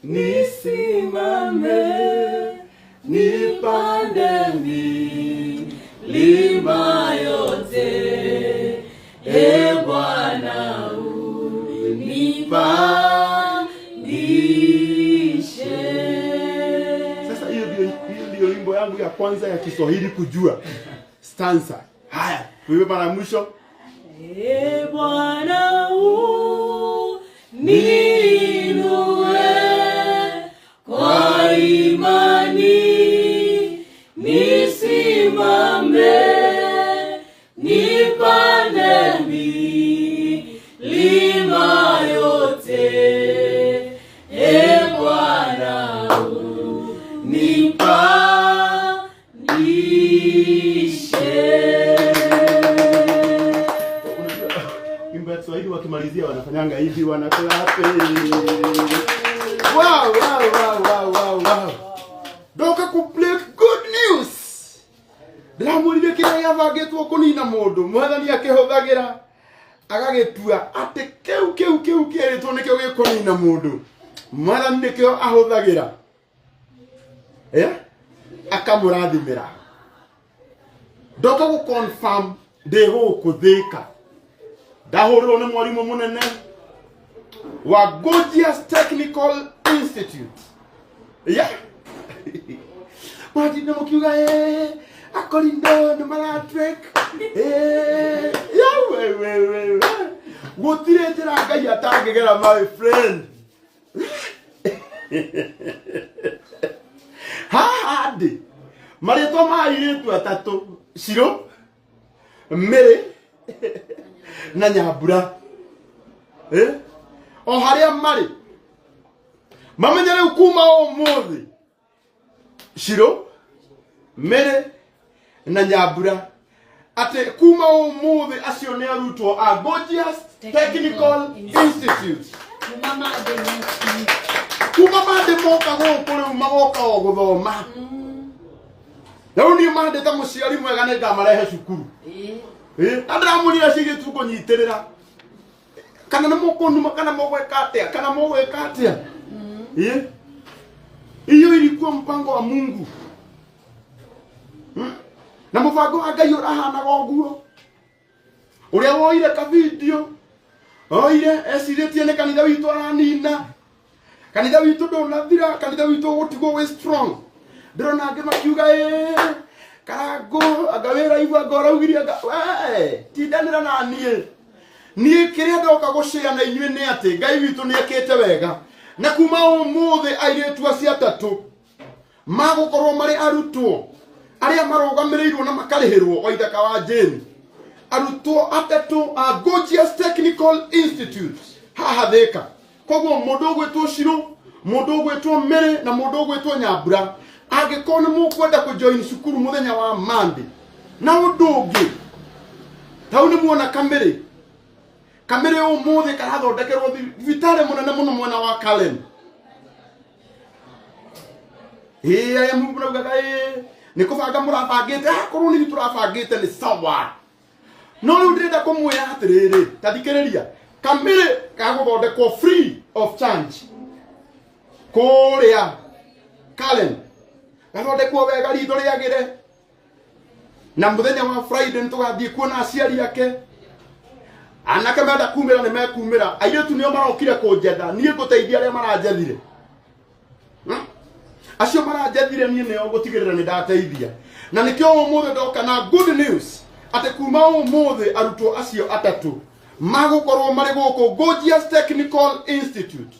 Nisimame, nipande milima yote, e Bwana unipandishe. Sasa hiyo ndio wimbo yangu ya kwanza ya Kiswahili kujua stanza. Haya, tuimbe mara ya mwisho. E Bwana uniinue kwa imani, nisimame, nipande milima yote, e Bwana unipandishe. Unajua, wimbo ya Kiswahili wakimalizia wanafanyanga hivi, wanaclap. Wow. Ndoka ku break good news. Ndĩramwĩrire kĩrĩa gĩabangĩtwo kũnina mũndũ, mwathani akĩhũthagĩra agagĩtua atĩ kĩu kĩerĩtwo nĩkĩo gĩkũnina mũndũ. Mwathani nĩkĩo ahũthagĩra. Eh? Akamũrathimĩra. Ndoka gũ confirm ndĩ gũkũ Thĩka. Ndahũrĩrwo nĩ mwarimũ mũnene wa Gorgeous Technical Institute. Yeah. Mwatinda mũkiuga akorindo nĩ maratrek. Yeah, we we we we. Gũtirĩ njĩra Ngai atangĩgera, my friend. Haha ndĩ marĩtwa ma airĩtu atatũ, Cirũ, Mĩrĩ na Nyambura. Eh? O harĩa marĩ mamenye rĩu kuma ũmũthĩ Cirũ, Mĩrĩ na Nyambura atĩ kuma ũmũthĩ acio nĩ arutwo a Gorgeous Technical Institute. Kuma Monday next week. Kuma Monday moka gũkũ rĩu magoka o gũthoma. Rĩu niĩ Monday ta mũciari mwega nĩ ngamarehe cukuru. Na ndĩramwĩrire acio tũkũnyitĩrĩra kana nĩ mũkũnuma kana mũgwĩka atĩa kana mũgwĩka atĩa. Hiyo ilikuwa mpango wa Mungu. Na mũbango wa Ngai ũrahanaga ũguo ũrĩa woire ka video oire ecirĩtie nĩ kanitha witũ aranina. Kanitha witũ ndũnathira, kanitha witũ ũgũtigwo wĩ strong. Ndĩrona angĩ makiuga ĩ Karangũ anga wĩra igua anga ũraugire anga we tindanĩra na niĩ. Niĩ kĩrĩa ndoka gũcĩa na inyuĩ nĩ atĩ Ngai witũ nĩ ekĩte wega, na kuma ũmũthĩ airĩtu acio atatũ magũkorwo marĩ arutwo arĩa marũgamĩrĩirwo na makarĩhĩrwo Waithaka wa Jane, arutwo atatũ a Gorgeous Technical Institute haha Thĩka. Koguo mũndũ ũgwĩtwo Cirũ, mũndũ ũgwĩtwo Mĩrĩ na mũndũ ũgwĩtwo Nyambura, angĩkorwo nĩ mũkwenda kũjoin cukuru mũthenya wa Monday. Na ũndũ ũngĩ, tau nĩ muona Kamĩrĩ, Kamĩrĩ ũmũthĩ karathondekerwo thibitarĩ mũnene mũno mwena wa Karen. Ĩĩ, arĩa mũraugaga ĩĩ nĩ kũbanga mũrabangĩte, akorwo nĩ ithuĩ tũrabangĩte nĩ sawa, no rĩu ndĩrenda kũmwĩra atĩrĩrĩ, ta thikĩrĩria, Kamĩrĩ gagũthondekwo free of charge kũrĩa Karen, gathondekwo wega ritho rĩagĩre, na mũthenya wa Friday nĩ tũgathiĩ kuona aciari ake. Anake menda kumĩra nĩ mekumĩra, airĩtu nĩo marokire kũnjetha, niĩ ngũteithia arĩa maranjethire. Acio maranjethire niĩ nĩo ngũtigĩrĩra nĩ ndateithia, na nĩkĩo ũmũthĩ ndoka na good news atĩ kuma ũmũthĩ arutwo acio atatũ magũkorwo marĩ gũkũ Gorgeous Technical Institute.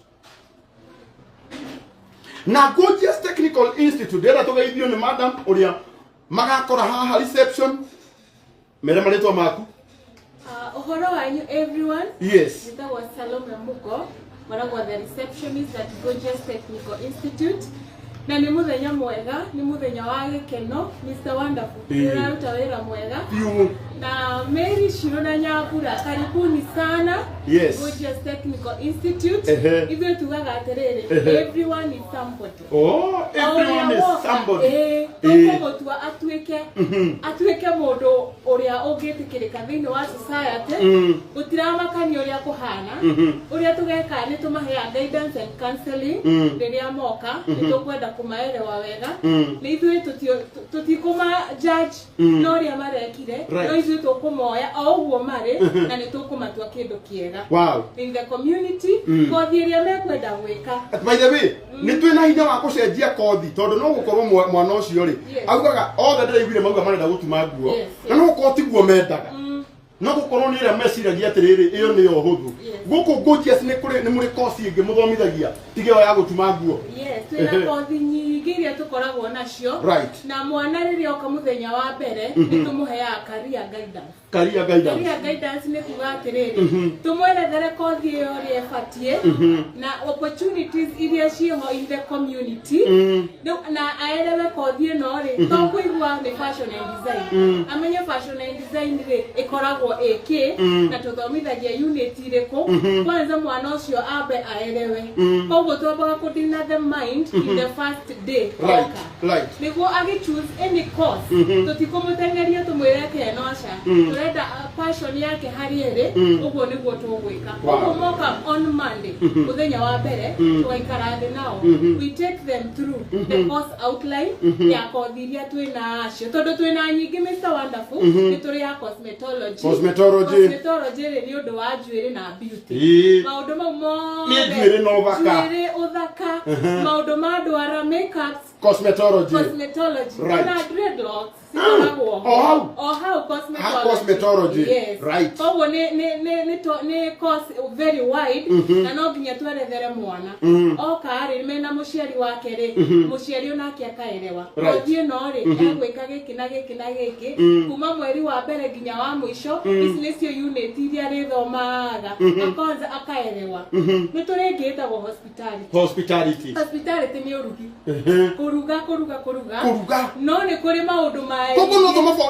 Na Gorgeous Technical Institute ndĩrenda tũgeithio nĩ madam ũrĩa magakora haha reception. Mere marĩtwa maku. Ũhoro wanyu everyone. Yes. Njĩtagwo Salome Mugo, ngoragwo the receptionist at Gorgeous Technical Institute. Na nĩ mũthenya mwega, nĩ mũthenya wa gĩkeno. Mr. Wonderful, Ĩĩ. ũraruta wĩra mwega. Biũ. Na Mary Shiro na Nyambura, karibuni sana. Yes. Gorgeous Technical Institute. Ehe. Ithuĩ tugaga atĩrĩrĩ, Ehe. everyone is somebody. Oh, everyone is somebody. Ĩĩ, Ĩĩ. tũkũmũtua atuĩke mũndũ ũrĩa ũngĩtĩkĩrĩka thĩinĩ wa society. Gũtiramakania ũrĩa kũhana. Ũrĩa tũgeka nĩ tũmaheaga guidance and counseling. Rĩrĩa moka nĩ tũkwenda kũmaerewa wega. Nĩ ithuĩ tũtikũma judge no ũrĩa marekire. No ithuĩ tũkũmoya o ũguo marĩ na nĩ tũkũmatua kĩndũ kĩega in the community, kothi ĩrĩa mekwenda gwĩka. By the way, nĩ twĩ na hinya wa gũcenjia kothi, tondũ no gũkorwo mwana ũcio rĩ, augaga othe ndĩraiguire mauga marenda gũtuma nguo, na no gũkorwo tiguo mendaga, no gũkorwo nĩ ĩrĩa meciragia atĩrĩrĩ, ĩyo nĩyo hũthũ. Gũkũ Gorgeous nĩ kũrĩ, nĩ mũrĩ kosi ĩngĩ mũthomithagia tiga ĩyo ya gũtuma nguo? Yes, twĩna kothi nyingĩ iria tũkoragwo nacio. Na mwana rĩrĩa oka mũthenya wa mbere, nĩ tũmũheaga career guidance. Career guidance. Career guidance nĩ kuga atĩrĩrĩ, tũmwerethere kothi ĩyo ũrĩa ĩbatiĩ na opportunities iria ciĩho in the community. Rĩu na aerewe kothi ĩno rĩ, to kũigua nĩ fashion and design, amenye fashion and design rĩ ĩkoragwo ĩkĩ na tũthomithagia unit irĩkũ. Kwanza mwana ũcio ambe aerewe. Koguo twambaga kũdina the mind in the first day oka, nĩguo agĩ choose any course, tũtikũmũteng'eria tũmwĩre ke no aca. Tũrenda passion yake harĩ ĩrĩ, ũguo nĩguo tũgwĩka. Koguo moka on Monday, mũthenya wa mbere, tũgaikara thĩ nao, we take them through the course outline ya kothi iria twĩ nacio, tondũ twĩ na nyingĩ. Mr. Wonderful, nĩ tũrĩ ya cosmetology. Cosmetology. Cosmetology rĩ, nĩ ũndũ wa njuĩrĩ na beauty. Maũndũ mau mothe. Nĩ njuĩrĩ na ũthaka. Njuĩrĩ, ũthaka, maũndũ ma ndwara, makeups. Cosmetology. Cosmetology. Ona dreadlocks cikoragwo O hau? O hau cosmetology. Ah, cosmetology. Yes. Koguo nĩ course very wide, na no nginya twerethere mwana oka rĩ mena mũciari wake rĩ, mũciari onake akaerewa kothi ĩno rĩ egwĩka gĩkĩ na gĩkĩ na gĩkĩ kuma mweri wa mbere nginya wa mũico, ici nĩcio unit iria rĩthomaga, akonza akaerewa. Nĩ tũrĩ ĩngĩ ĩtagwo hospitality. Hospitality. Hospitality nĩ ũrugi, kũruga, kũruga, kũruga. Kũruga. No nĩ kũrĩ maũndũ maingĩ. Koguo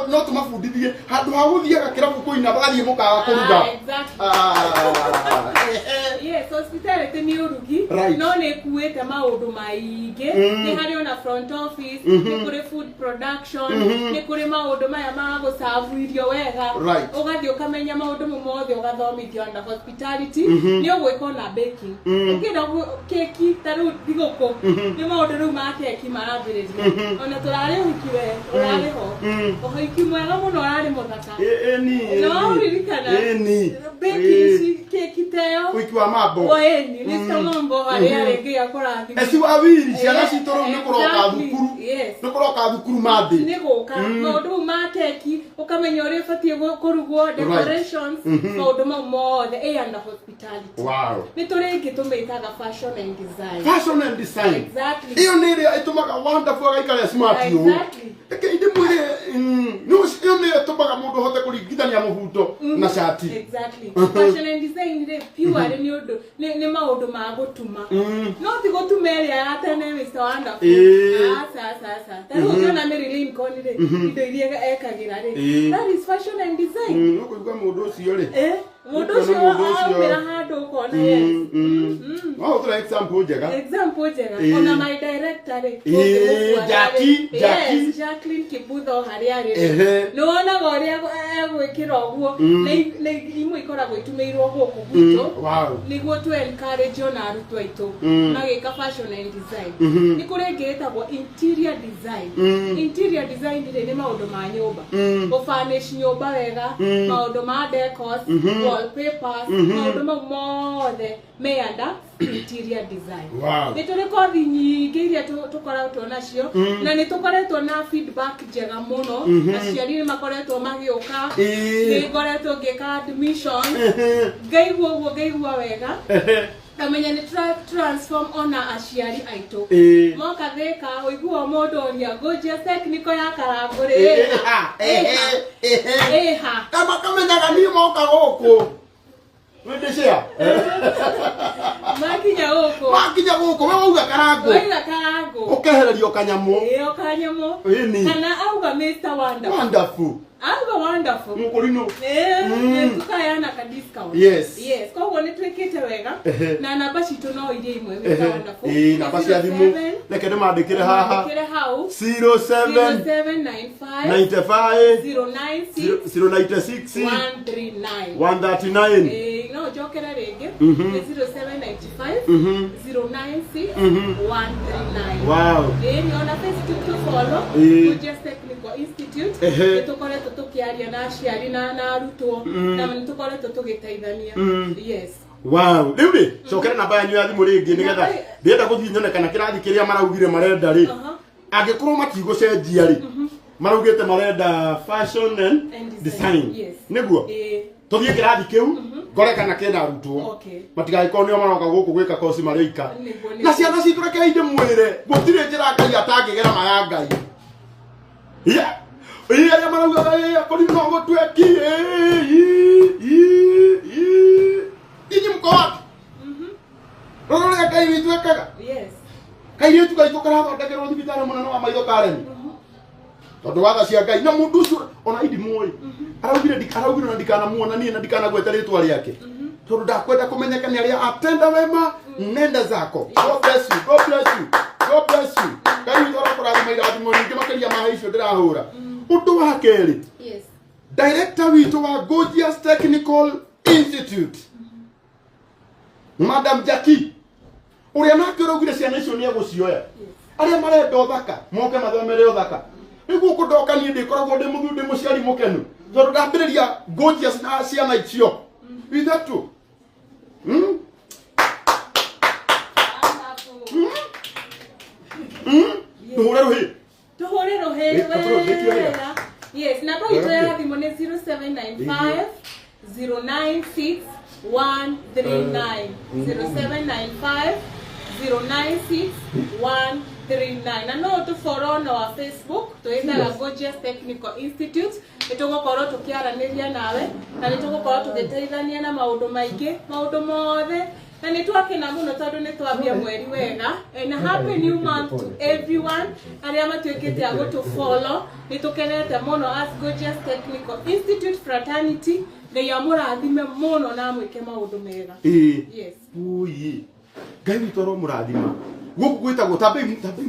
no tũmabundithie handũ ha gũthiaga kĩrabu kũina, bagathiĩ mũkawa kũruga. Ah, exactly. Ah, ehe. Yes, hospitality nĩ ũrugi. No nĩ ĩkuĩte maũndũ maingĩ. Nĩ harĩ ona front office, nĩ kũrĩ food production, nĩ kũrĩ maũndũ maya ma gũcabu irio wega. Ũgathiĩ ũkamenya maũndũ mau mothe, ũgathomithio under hospitality. Nĩ ũgwĩka ona baking, ũkĩenda keki ta rĩu thigũkũ, nĩ maũndũ rĩu ma keki marambĩrĩria. Ona tũrarĩ ũhiki, we ũrarĩ ho, ũhiki mwega mũno, ũrarĩ mũthaka. Ĩni. No ũririkana? Ĩni. Baking ici, keki ta ĩyo. Ũhiki wa mambo. Weni, Mr. Mambo harĩa rĩngĩ akũrathima. Eci wawiri ciana citũ rĩu nĩ kũroka thukuru. Nĩ kũroka thukuru mathĩ. Nĩ gũka maũndũ mau ma keki, ũkamenya ũrĩa ũbatiĩ kũrugwo, decorations, maũndũ mau mothe ĩ under hospitality. Nĩ tũrĩ ĩngĩ tũmĩtaga fashion and design. Fashion and design. Exactly. Ĩyo nĩ ĩrĩa ĩtũmaga Wonderful agaikara smart ũũ. Reke ndĩmwĩre, ĩyo nĩyo ĩtũmaga mũndũ ahote kũringithania mũbuto na cati. Exactly. Fashion and design rĩ, pure nĩ ũndũ nĩ maũndũ ma gũtuma, no ti gũtuma ĩrĩa ya tene, Mr. Wonderful. Aca, aca, aca. Ta rĩu ũngĩona Mary Lincoln rĩ, indo iria ekagĩra rĩ, that is fashion and design. No kũigua mũndũ ũcio rĩ, Mũndũ Ũkona ũcio mũndũ ũcio. aumĩra handũ ũkona yes. No ũtũre example njega. Example njega. Ona my director rĩ, ũngĩmũbuata Jackie, rĩ, Jackie. yes, Jacqueline Kibutho harĩa arĩ, nĩ wonaga ũrĩa egwĩkĩra ũguo, na imwe ikoragwo itumĩirwo gũkũ gwitũ, nĩguo tu encourage ona arutwo aitũ magĩka fashion and design. Nĩ kũrĩ ĩngĩ ĩtagwo interior design. Interior design rĩ, nĩ maũndũ ma nyũmba, gũfurnish nyũmba wega, maũndũ ma decors, wallpapers, maũndũ mau mothe me under interior design. Nĩ tũrĩ kothi nyingĩ iria tũkoretwo nacio, na nĩ tũkoretwo na feedback njega mũno. Aciari nĩ makoretwo magĩũka. Nĩ ngoretwo ngĩka admission, ngaigua ũguo, ngaigua wega, ngamenya nĩ transform ona aciari aitũ. Moka Thĩka, ũiguo mũndũ oria, "Ngũnjia technical ya Karangũ rĩ ĩha?" Ĩha? Kama kamenyaga niĩ moka gũkũ wĩndĩ cia Makinya gũkũ. Karangũ. Wakinya gũkũ we wauga karangũ. Waiga karangũ. Ũkehererio kanyamũ. Ĩyo kanyamũ. Ĩni. Kana auga Mr. Wonderful. Wonderful. Auga wonderful. Mũkũrinũ. Nĩ tukayana ka discount. Yes. Yes, koguo nĩ twĩkĩte wega. Ehe. Na namba citũ no iria imwe Mr. Wonderful. Ĩĩ, namba cia thimũ reke ndĩmandĩkĩre haha. Mandĩkĩre hau. 07 0795 95 096 096 139. 139. Ĩĩ, no njokere rĩngĩ. Nĩ 0795 096 139. Wow. Ĩĩ, nĩ ona Facebook tũ follow Ĩĩ. Gorgeous Technical Institute. Ehe. Nĩ tũkoretwo tũkĩaria na aciari na arutwo na nĩ tũkoretwo tũgĩteithania. Yes. Wow. Rĩu rĩ, cokere namba yanyu ya thimũ rĩngĩ nĩgetha ndĩrenda gũthiĩ nyone kana kĩrathi kĩrĩa maraugire marenda rĩ. Aha. Angĩkorwo matigũcenjia rĩ, maraugĩte marenda fashion and And design. design. Yes. Nĩguo? Ĩĩ. Tũthiĩ kĩrathi kĩu, ngore kana kĩna arutwo. Okay. Matigagĩkorwo nĩo maroka gũkũ gwĩka kosi marĩ oika. Nĩguo, nĩguo. Na ciana citũ rekei ndĩmwĩre, gũtirĩ njĩra Ngai atangĩgera ma ya Ngai. Yeah. Ĩĩ, arĩa maraugaga ĩĩ, akũri no gũtueki, ĩĩ, ĩ, ĩ, ĩ. Inyi mko wapi? Rora ũrĩa Ngai witũ ekaga. Yes. Kairĩtu gaitũ karathondekerwo thibitarĩ mũnene wa maitho Karen. Tondũ wa tha cia Ngai na mũndũ ũcio ona indimũĩ. Araugire araugire ona ndikanamuona niĩ na ndikanagweta rĩtwa rĩake. Tondũ ndakwenda kũmenyeka nĩ arĩa atenda wema nenda zako. God bless you. God bless you. God bless you. Ngai witũ arokũrathima irathimo nyingĩ makĩria ma icio ndĩrahũra. Ũndũ wa kerĩ, Yes. director witũ wa Gorgeous Technical Institute Madam Jackie ũrĩa nake ũraugire ciana icio nĩ egũcioya arĩa marenda ũthaka moke mathomere ũthaka rĩu gũkũ ndoka niĩ ndĩkoragwo ndĩ mũthu ndĩ mũciari mũkenu tondũ ndambĩrĩria Gorgeous na ciana icio ithatũ. Tũhũre rũhĩ. Tũhũre rũhĩ Ĩ, kabũrũ, nĩkĩo wega. wega. Yes, namba itũ ya thimũ nĩ 0795 096 139. 0795 096 139. Na no ũtũfollow on our Facebook twĩtaga Gorgeous Technical Institute. Nĩ tũgũkorwo tũkĩaranĩria nawe na nĩ tũgũkorwo tũgĩteithania na maũndũ maingĩ, maũndũ mothe. Na nĩ twakena mũno tondũ nĩ twambia mweri wega. And a happy new month to everyone arĩa matuĩkĩte a gũtũ follow. Nĩ tũkenete mũno as Gorgeous Technical Institute Fraternity. Ngai amũrathime mũno na amwĩke maũndũ mega. Ĩĩ. Yes. Ui. Ngai witũ aromũrathima. Gũkũ gwĩtagwo tambei tambei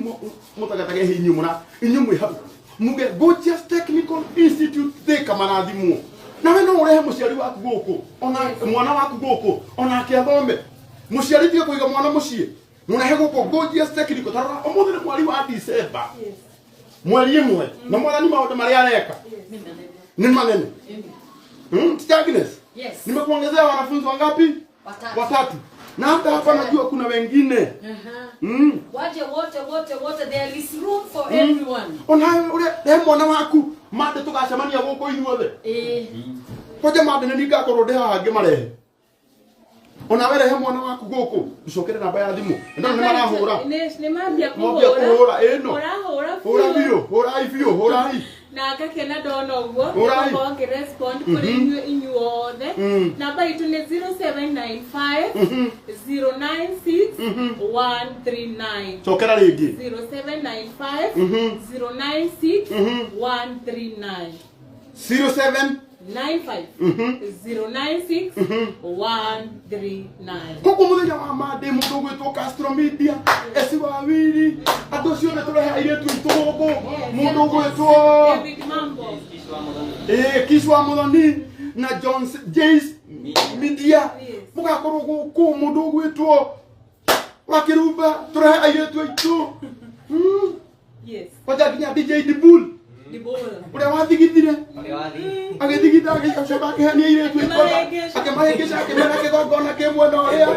mũtagatage inyuĩ mũra inyuĩ mwĩ hau muge Gorgeous Technical Institute Thika marathimwo. Nawe no ũrehe mũciari waku gũkũ ona mwana waku gũkũ onake athome. Mũciari tiga kũiga mwana mũciĩ, mũrehe gũkũ Gorgeous Technical. Tarora ũmũthĩ nĩ mweri wa December, Yes. mweri ĩmwe, na mwathani maũndũ marĩa areka nĩ manene. Teacher Agnes. Yes. Nimekuongezea wanafunzi wangapi? Watatu. Watatu. Na hata hapa najua kuna wengine. Aha. Waje wote wote wote, there is room for everyone. Ona ũrĩa he mwana waku mande tũgacemania gũkũ ithuothe. Eh. Kwanja mande nĩ ningakorwo ndĩ haha ngĩmarehe. Ona we rehe mwana waku gũkũ, ũcokere namba ya thimũ. Ndona nĩ marahũra. Nĩ mambia Mambia kũhũra. kũhũra, ĩno. Ũrahũra Hũra biũ, hũrai biũ, hũrai. Na ngakena ndona ũguo Hũrai. ngũkorwo ngĩrespond kũrĩ inyuĩ inyuothe. Namba itũ nĩ 0795 096 139. Cokera rĩngĩ. 0795 096 139. 07 95 096 139. Koguo mũthenya wa Monday mũndũ ũgwĩtwo Castro Media, Esi Wawiri, andũ acio othe tũrehe airĩtu aitũ gũkũ, mũndũ ũgwĩtwo David Mambo. ĩĩ Kishwa Muthoni na John Jays Media Yes. mũgakorwo gũkũ, mũndũ ũgwĩtwo Wakĩrumba, tũrehe airĩtu aitũ. Yes. Kwanja nginya DJ Dibul Dibola. ũrĩa wathigithire agĩthigitha agĩcoka akĩhenia airĩtu aitũ Akĩmahĩngĩca. akĩmahĩngĩca akĩmera kĩgongona kĩ mwena ũrĩa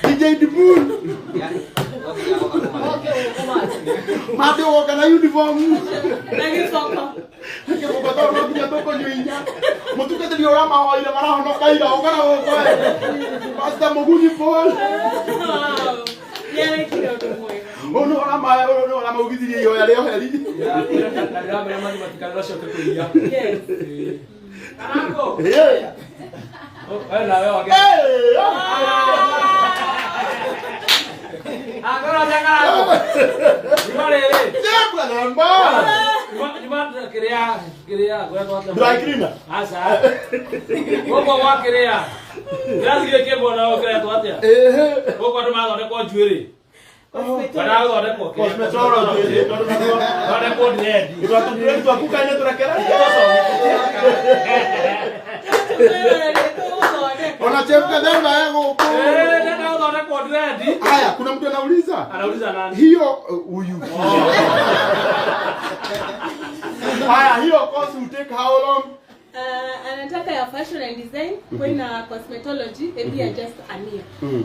DJ Dibul mande ũgoka na uniform Na gĩboko. kĩboko tondũ no nginya tũkũnyua inya mũtungatĩri ũramahoire marahonoka ira ũka na gũkũ Pastor Mũgunyi Paul. Wow. Nĩ arekire ũndũ mwega. Ũyũ nĩ ũrama ũyũ nĩ ũramaugithirie ihoya rĩa ũheri. Na ndĩramera mathi matikanacoke kũiya. Yes. Karango. Hey. We nawe wage. Hey. Agora jangara. Ima rĩrĩ. Jebwa namba. Ima kĩrĩa kĩrĩa gwetwo atĩa? Dry cleaner. Aca. Gũkũ gwa kĩrĩa. Kĩrathi gĩkĩ mwena ũyũ kĩretwo atĩa? Ehe. Gũkũ andũ mathondekwo njuĩrĩ. Kana gũthondekwo kĩrĩa? Cosmetology. Thondekwo dread. Itwatũ twakukaine tũrekera. Ona Chef Kathemba ya gũkũ. Eh, nenda gũthondekwo dread. Haya, kuna mtu anauliza. Anauliza nani? Hiyo huyu. Haya, hiyo course will take how long? Anataka ya fashion and design kwina cosmetology ĩmbia just a year.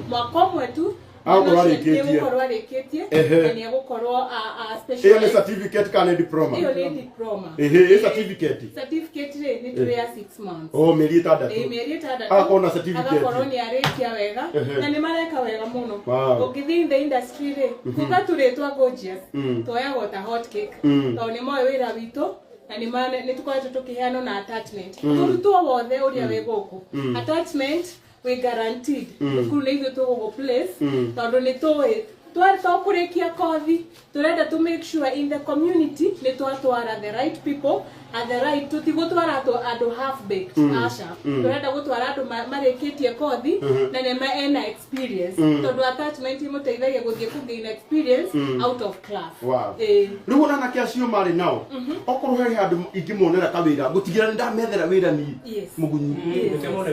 Mwaka ũmwe tu Agũkorwo arĩkĩtie. nĩegũkorwo arĩkĩtie Ehe. na nĩegũkorwo a Ĩyo nĩ specialized. certificate kana nĩ diploma? Ĩyo nĩ diploma. Ehe, ĩ certificate. Certificate rĩ nĩ tũrĩ ya 6 months. Oh, mĩeri Ĩ ĩtandatũ. mĩeri ĩtandatũ Agakorwo na certificate. Agakorwo nĩ arĩkia wega Ehe. na nĩ mareka wega mũno. Wow. Ũngĩthiĩ in the industry rĩ kuga tũrĩtwa gorgeous tuoyagwo ta hot cake tondũ nĩ moĩ wĩra witũ na nĩ tũkoretwo tũkĩheanwo na attachment. Mũrutwo wothe ũrĩa wĩ gũkũ attachment wĩ guaranteed thukuru nĩ ithuĩ tũgũgũ place tondũ nĩ tũĩ twakũrĩkia kothi tũrenda to make sure in the community nĩ twatwara the right people at the right tũtigũtwara andũ half baked aca tũrenda gũtwara andũ marĩkĩtie kothi na nĩ ena experience tondũ attachment imũteithagia gũthiĩ kũ gain experience out of class. Wow. Ĩĩ. Rĩu ona anake acio marĩ nao okorwo he handũ ingĩmonera kawĩra ngũtigĩra nĩ ndamethera wĩra niĩ Yes. mũgunyi Yes.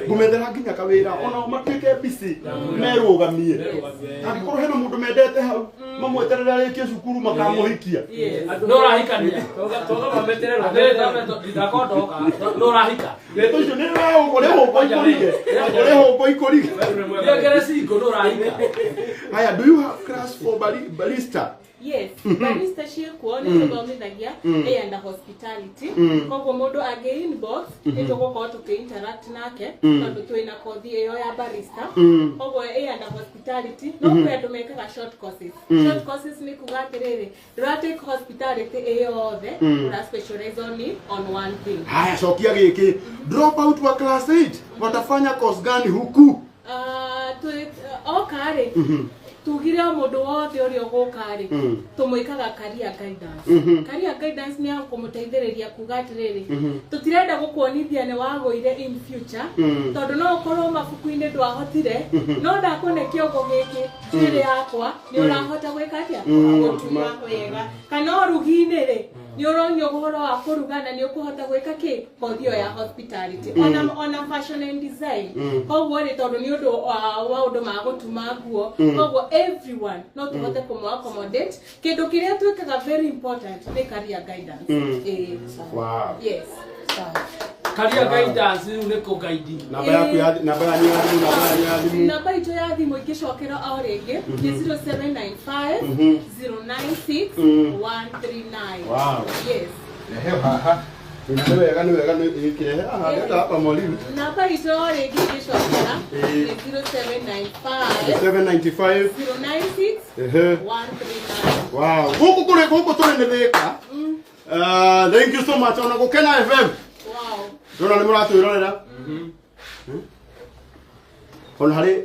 ngũmethera nginya kawĩra ona matuĩke busy merũgamie angĩkorwo hena mũndũ mendete hau mamweterere arĩkie cukuru makamũhikia. Yes. No ũrahikania. Toga mametererwo. Ndakondoka. No ũrahika. Ndeto icio nĩ ũrĩ hũngũ ikũrige ũrĩ hũngũ ikũrige. Ngere cingo no ũrahika. Haya, do you have class for barista? Yes, barista ciĩkuo nĩ tũthomithagia ĩ under hospitality koguo mũndũ angĩ inbox nĩ tũgũkorwo tũkĩ interact nake tondũ twĩna kothi ĩyo ya barista koguo ĩ under hospitality no kwĩ andũ mekaga short courses. Short courses nĩ kuga atĩrĩrĩ ndũra take hospitality ĩ yothe ũra specialize only on one thing. Haya, cokia gĩkĩ, drop out wa class 8 watafanya course gani huku? Oka rĩ tugire o mũndũ wothe ũrĩa ũgũka rĩ tũmwĩkaga career guidance. Career guidance nĩ ya kũmũteithĩrĩria kuga atĩrĩrĩ tũtirenda gũkuonithia nĩ wagũire in future tondũ no ũkorwo mabuku-inĩ ndwahotire no ndakũne kĩongo gĩkĩ njuĩrĩ yakwa nĩ ũrahota gwĩka atĩa gũtuma wega kana ũrugi-inĩ rĩ nĩ ũronio ũhoro wa kũruga na nĩ ũkũhota gwĩka kĩ kothi ĩyo ya hospitality ona fashion and design koguo rĩ tondũ nĩ ũndũ wa maũndũ ma gũtuma nguo koguo everyone no tũhote kũmũ accommodate kĩndũ kĩrĩa twĩkaga very important nĩ career guidance. Ĩĩ. Wow. Yes. Career guidance rĩu nĩ kũ guide. Namba yaku ya namba yanyu ya thimũ, namba yanyu ya thimũ. Namba itũ ya thimũ ingĩcokera o rĩngĩ nĩ 0795 096 139. Wow. Yes. Rehe haha. Nĩ wega nĩ wega nĩ ĩkĩrehe haha ndenda hapa mwalimu. Namba itũ o rĩngĩ ingĩcokera Ĩĩ. nĩ 0795 795 096 Ehe. 139. Wow. Gũkũ kũrĩ gũkũ tũrĩ nĩ Thĩka. Thank you so much ona Gũkena FM. Wow. Ndona nĩ mũratwĩrorera. Ona harĩ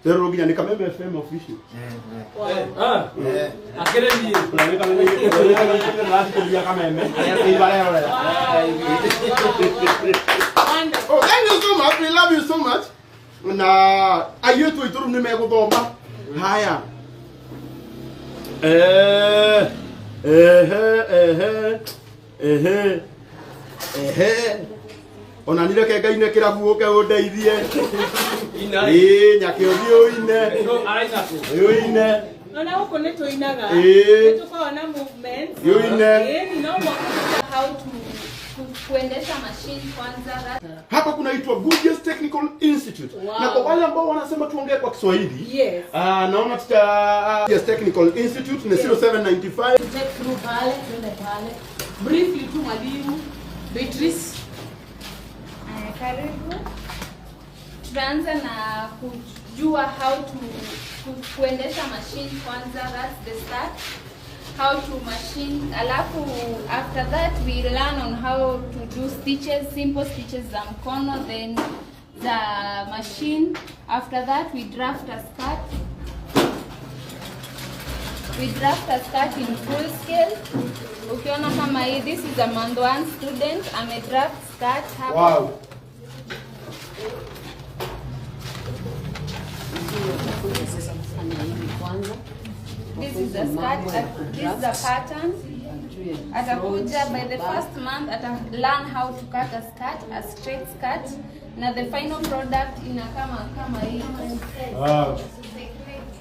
Rero nginya nĩ Kameme FM official. Wow. Ah. Akĩrĩ niĩ. Ona nĩ Kameme nĩ Kameme. Ibarerorera. Wow, wow, wow. Wonderful. Oh, thank you so much. We love you so much. Na airĩtu aitũ rĩu nĩ megũthoma. Haya. Ehe, ehe, ehe, ehe. Ona ni reke ngaine kĩrabu ũke ũndeithie. Ina. Ĩĩ, nyake ũthiĩ ũine. No araina kũ? Ũine. Ona gũkũ nĩ tũinaga. Ĩĩ. Nĩ tũkoragwo na movements. Ũine. Ĩĩ, no mũhaka How to kuendesha machine kwanza. Hapa kunaitwa Goodyears Technical Institute. Wow. Na kwa wale ambao wanasema tuongee kwa Kiswahili. Yes. Naona tuta Goodyears Technical Institute ni 0795 Take through pale, twende pale. Briefly tu mwalimu Beatrice. Aya, karibu. Tutaanza na kujua how to kuendesha machine kwanza, that's the start. How to machine, alafu after that we learn on how to do stitches, simple stitches za mkono, then za machine. After that we draft a skirt. We draft a skirt in full scale. Ukiona kama hii, this is a month one student ame draft skirt hapa. Sasa kufanya hivi kwanza. This is a skirt, this is a pattern. Atakuja by the first month ata learn how to cut a skirt, a straight skirt, na the final product ina kama hii.